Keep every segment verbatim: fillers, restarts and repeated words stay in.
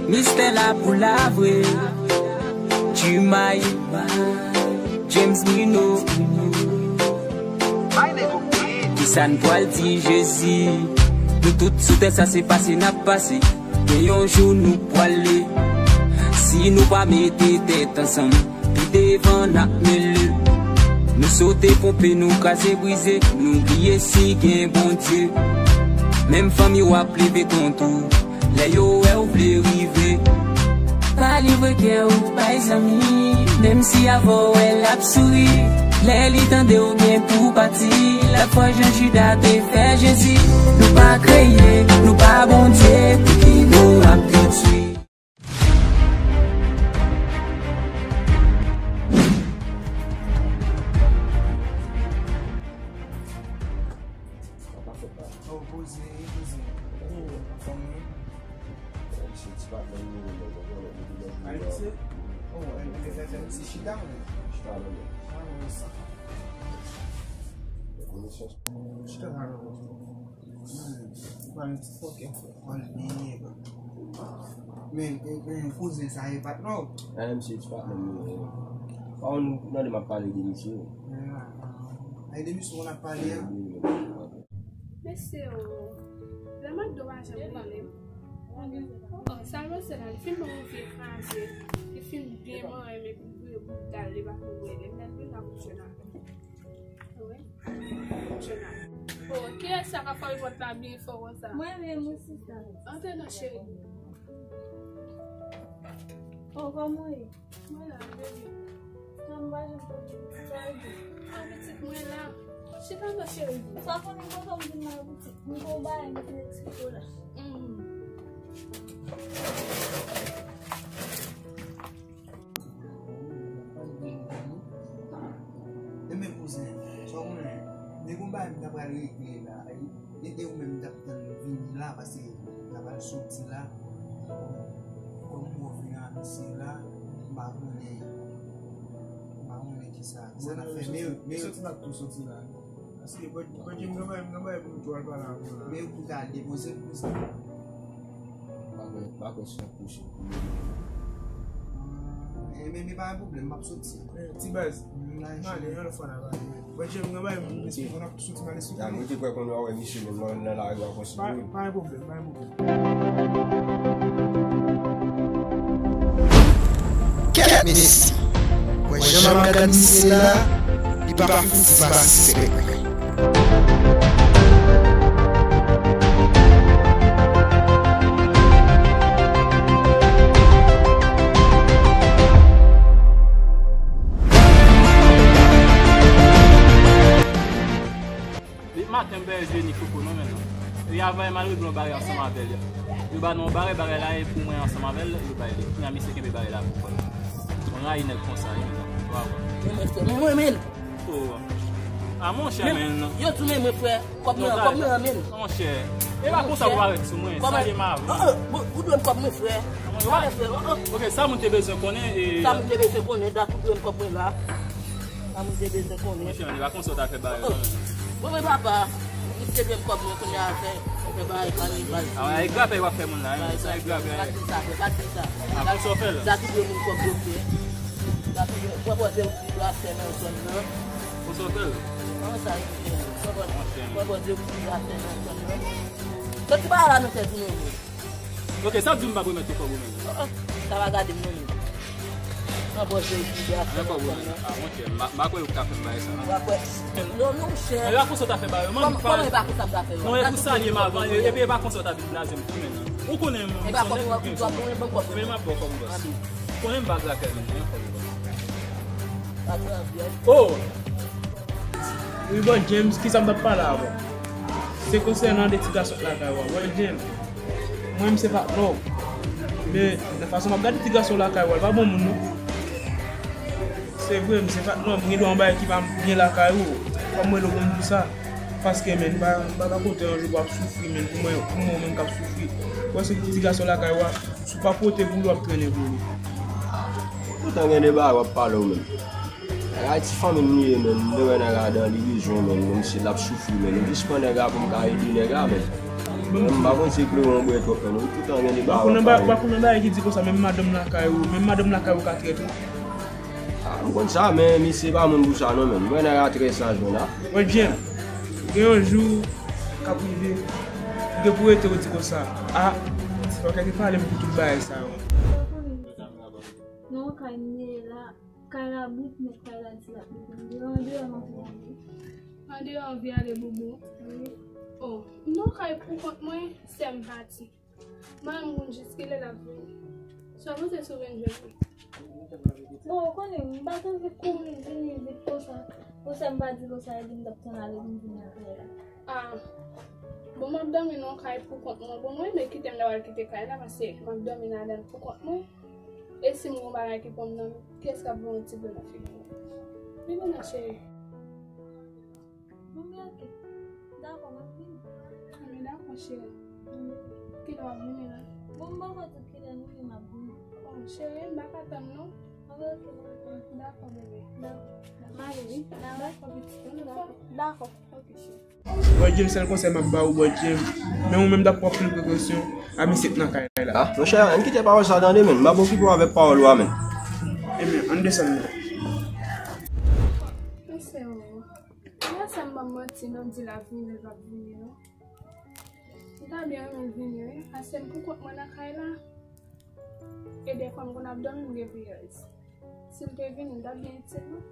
Mistè la pou la vre. Jumay, James Bruno. Kisa n pwal di Jezi? Nou tout sou tè sa, se pase n ap pase. Men yon jou nou pwale. Si nou pa mete tèt ansanm, pi devan n ap mele. Nou sote, ponpe, nou kraze, brize, nou bliye si gen Bondye. Menm fanmi w ap leve kont ou lè yo wè w vle rive. Pa livre kè w bay zanmi, menm si avè w wè l ap souri. Lè li tande w gen pou pati, l ap fè jan Jida te fè Jezi. Nou pa kreye, nou pa Bondye, pou ki nou ap detwi? Sa pa fèt la. Oh, poze, poze. Anfòm wi. Misye ti patnè m, li menm nan zòn nan, li menm nan zòn nan. Ayiti? Oh, L P F F M, se chita, wi. Chita la, wi. Ah, wi, sa. Konesans. Chita la, wi. Hmm, ou pa yon ti fòkè, fò. Mwen bliye, bro. Men, e, e, kouzen sa e patnè w? A, misye ti patnè m, wi. Pa konn nan de m ap pale de misye. Ah, ah. Ay, de misye w ap pale a? Wi, wi, wi. Mesye o, lè m ap do pa janm rele m. Oh, sa l panse la, li fin ban m yon vye kraze, li fin byen manyen, men pou l vire bout dal, li pa fin rele m, lè l vin la pou jwenn avè m. Wi. Pou jwenn avè m. Oh, kiyès sa k ap frape pòt la byen fò konsa? Mwen menm, wi, sista. Antre non, cheri. Oh, kòman w ye? Mwen la, bebe. Sa m pa janm konn pitit sa di. Ah, pitit mwen la. Chita non, cheri. Sa konnen kote m vin la, pitit. M gon bagay m te eksplike w la. Mm. Enben, kouzen, sa w konnen, men gon bagay m ta pral regle la. E, e ou menm m t ap tann vini la, paske m t ap al soti la. Kòm m wè w vin a misye la, m pa konnen, m pa konnen kisa, kisa n ap fè, men, men. Soti la tou soti la. Paske, Bondye, m gen bagay, m gen bagay pou m tou al pale avè w la. Men ou pou ta al depoze l pou sa. M pa kwè, m pa kwè se yon kouch. Ah, e, men, men pa gen pwoblèm, m ap soti. Eh, ti baz, m ale, yon lòt fwa n a pale. Bondye, m gen bagay, m esplike, n ap soti, m al esplike nou. Mwen te kwè konnen w a wè misye menm nan, nan lari a konsa. Pa, pa gen pwoblèm, pa gen pwoblèm. Kèt mesye! Wè jan m ap gad misye la, li pa fouti pa sispèk mwen. Depi maten m bay Jenny koko non, men non. E avan m al regle yon bagay ansanm avè l. Yo ba nou yon bagay, bagay la e pou mwen ansanm avè l, yo bay li. Kounye a misye kenbe bagay la pou kò l. Mwen rayi nèg konsa wi, men non. Wa, wa. Men mwen, frè, men mwen, men. Oh. Ah, monchè, men non. Yo tou men mwen, frè. Kòb mwen, kòb mwen, men. Monchè. E pa konsa pou parèt sou mwen. Sa ye m avan. Oh, oh, ou dwe m kòb mwen, frè. Sa ye, frè. Oh, oh. Ok, sa moun te bezwen konnen, e sa moun te bezwen konnen, dat ou dwe m kòb mwen la. Sa moun te bezwen konnen. Monchè, men, e pa konsa w ta fè bagay non, men. Bon, men papa, misye dwe m kòb mwen kounye a fè, fè bagay kanibal. Ah, e grapè w ap fè moun la, wi. Sa e grapè. Pa di sa, frè, pa di sa. Ah, konsa w fè l? Dat ou dwe moun kòb yo, frè. Dat ou dwe, pran pòz ou di yo ap fè nan zòn nan. Konsa w fè l? An sa, pran pòz, pran pòz ou di yo ap fè nan zòn nan. Soti pa la nan tèt ou menm. Ok, sa di m p ap remèt ou kòb ou menm? Oh, oh. Sa pa gade m non, menm. Nan bò jwe ki a fè nan kòb ou menm. Ah, monchè, m pa kwè ou ka fè m bagay sa non. Ou pa kwè? Non, non, monchè. E pa konsa w ta fè bagay yo, man. Kòman, kòman e pa konsa m ta fè yo? Non, e pou salye m avan, epi e pa konsa w ta vin blaze m tou, menm. Ou konnen m se yon nèg ki gen sou mwen. Men m ap ba w kòb ou bòs. Ou konnen m pa grapè menm, men kòb ou bòs. Oh! Wi, bon, James, kisa m t ap pale avan? Se konsènan de ti gason lakay ou a. Wè, James, mwen, m se patnè w. Men, nan fason m ap gade ti gason lakay ou a, l pa bon moun, non. Se vre, m se patnè w, m gen dwa yon bagay ki pa byen lakay ou. Fò m rele w pou m di w sa. Paske, men, m pa, m pa ka kontan yon jou pou w ap soufri, men, pou mwen, pou mwen menm k ap soufri. Wè, se ti gason lakay ou a, si w pa pote pou li, w ap trennen pou li. Poutan gen de bagay w ap pale ou menm. Nèg la ti fanmi m li ye, men. M te wè nèg la dan li bezwen, men. Menm si l ap soufri, men. M jis pran nèg la pou m ka ede nèg la, men. Mwen, m pa konn si Cléon bwè twòp, non. Tout tan gen deba. Ou pa konn nan ba-, ou pa konn nan bagay ki di konsa, menm madanm lakay ou, menm madanm lakay ou ka trèt ou. Ah, m konn sa, men misye pa moun pou sa, non, menm. Mwen nèg la trè saj, menm la. Mwen, Jim, gen yon jou k ap rive, ou gen pou rete ou di konsa, ah, se pa kèk pale m pou tout bagay sa yo. Non, kay m ye la. Kay la bout, men kay la di l ap bout. M deyò, andeyò m anvi ale. Andeyò anvi ale, Boubou? Wi. Oh, m nan kay pou kont mwen, sè m pati. Manman m konn jis kilè l ap vini. Swa monte sou vin jwenn li. Bon, ou konnen, m pa t anvi kouri vini vit konsa. Pou sè m pa di konsa, epi m t ap tann ale pou m vini apre la. Ah. Bon, m ap dòmi nan kay pou kont mwen. Bon, mwen renmen kite m lè w al kite kay la, paske m ap dòmi ladan l pou kont mwen. E si m gon bagay ki pran m nan men, kiyès k ap voye yon ti dlo nan figi mwen? Vini non, cheri. Bon, men oke. Dakò, m ap vini. Anben, dakò, cheri. Kilè w ap vini la? Bon, m poko di w kilè non, men m ap vini. Oh, cheri, m pa ka tann non. Anben, oke, m ap vini. Dakò, bebe. Dakò. M ale, wi. Dakò, pitit. Dakò. Dakò. Oke, cheri. Bòy James, sèl konsèy m ap ba ou, Bòy James, men ou menm dwe pran pil prekosyon a misye k nan kay la. Ah, monchè, ann kite pawòl sa tande, menn. M ap okipe w avèk pawòl ou a, menn. Ebyen, ann desann la. Mesye, oh. Lè sa m pa manti, non, di l ap vini, l p ap vini, non. M ta byen renmen l vini, wi. Paske m pou kont mwen nan kay la. E dèfwa m konn ap dòmi, m gen piyèz. Si l te vini, m t ap byen itil mwen.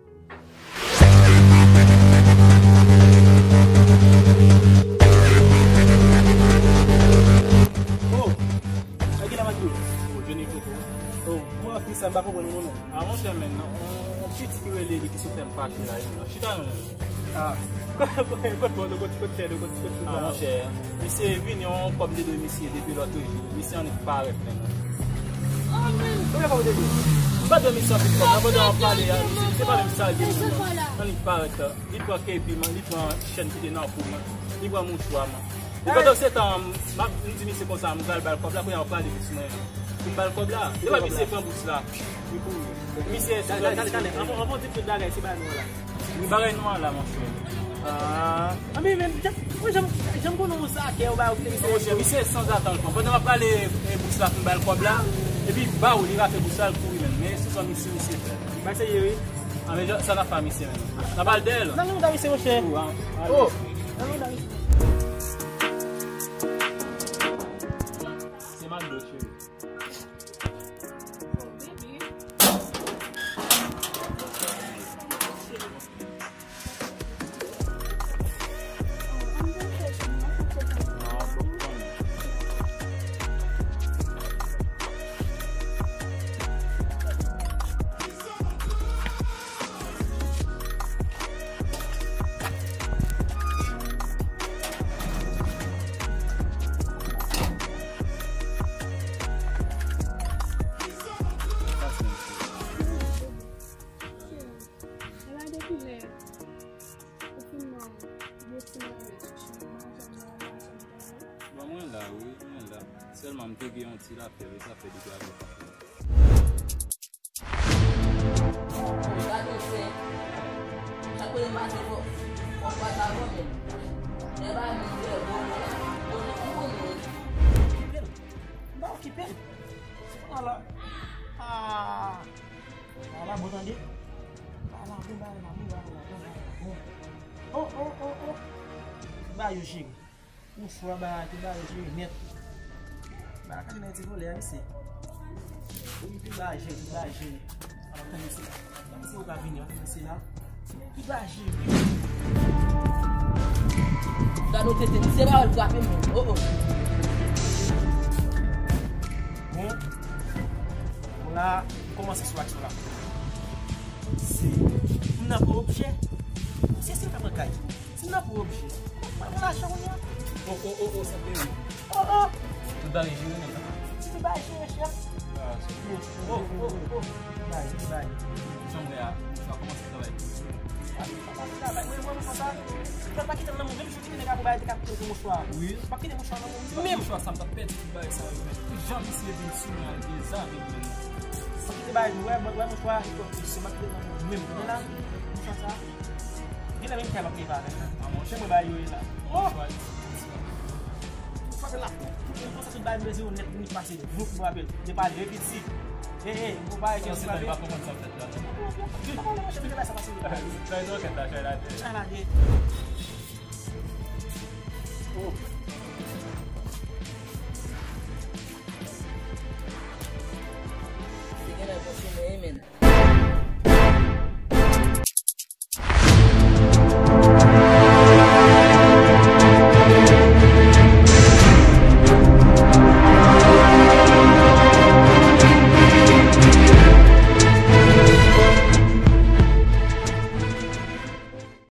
Oh! Sa ki la, Matthew? Oh, Johnny Coco. Oh, mwen, ki sa, m pa konprann ou non. Ah, monchè, men, on, on pitit ki rele li ki sou fè m fache la, wi. Chita non. Ah. Kot, kot, kot, kot, kot, kot, kot, kot, ah, monchè, misye vini, yon kòb m te dwe misye depi lòt jou. Misye annik parèt, men. Oh, men. Konbyen kòb ou te dwe? M pa dwe misye anpil kòb, nan pandan w ap pale a, misye, misye pa menm salye m, non. Annik parèt la. Li pran kepi, man, li pran chèn ki te nan kou, man. Li pran mouchwa, man. E pandan se tan, m ap, m di misye konsa, m pral ba l kòb la, kounye a w pale sou mwen an. Pou m ba l kòb la. Depi misye pran bous la, li kouri. Misye, talè, talè, talè, talè. Anvan, anvan w di tout bagay, se bagay nou an la. Wi, bagay nou an la, monchè. Ah. Anben, men, jan, mwen, jan, jan m konnen w sa, kè w ba ou misye. Monchè, misye sanzatan l pran. Pandan m ap pale, e, bous la pou m ba l kòb la, epi ba ou, li rate bous la, l kouri menm. Men, se sa misye, misye fè. Bagay serye, wi. Ah, men sa n ap fè misye menm. N ap al dèyè l. Nan men w ta misye, monchè. Oh, nan men w ta misye. Se McDo, cheri. Bon, mwen la, wi, mwen la. Sèlman m te gen yon ti lapèl, e sa fè depi apre sa. Gade w fè. Chak kote m pase, fò, fò m pase avè w, men. Lè pa vin, lè bon, bon, bon, bon, bon. Okipe l. M pa okipe l. Ala. Ah. Ala bon, tande. Ala bon, bagay la bon, bagay la bon, bagay la bon. Oh, oh, oh, oh. Ba yo, cheri. Mouchwa ba, ki ba jere nèt. Ba, gade nan ti vòlè a, mesye. Wi, ki ba jere, ki ba jere. Ala, kòmanse la. Kòmanse ou ka vini, kòmanse la. Ki ba jere. Gade ou tete, misye ba wè l frape m. Oh, oh. Bon. Bon, la, kòmanse sou aksyon la. Si m nan pou objè, se si l ka pran kay. Si m nan pou objè, mwen pran lajan kounye a. Oh, oh, oh, oh, sa te wi. Oh, oh. Tout bagay jere menm nan. Si tout bagay jere, chèf. Ah, se bon. Oh, oh, oh. Bay, bay. Jan mwen a, sa kòmanse travay. Ah, sa kòmanse travay. Mwen, mwen, mwen, sa. Fè pa kite m nan mwen, menm jou ki te nèg a pou bay, te ka kite mouchwa. Wi. Pa kite mouchwa nan mwen. Menm mouchwa, sa m t ap pèdi tout bagay sa yo, men. Jan misye vin sou mwen al gen zam, men. Sa ki te bay, wè, wè, wè, mouchwa, se pa kite nan mwen. Menm, men la, mouchwa sa. Gen nan menm kay m ap leve avè l. Ah, monchè. Mwen ba yo ye la. Oh! Mouchwa, mouchwa. Mouchwa Mwen panse tout bagay m bezwen yo nèt, m pase voup, m rapel. Depi l repiti. E, e, m konpare ke se bagay pa konprann sa fèt la. Trayzon kèt la, chay lage. Chay lage.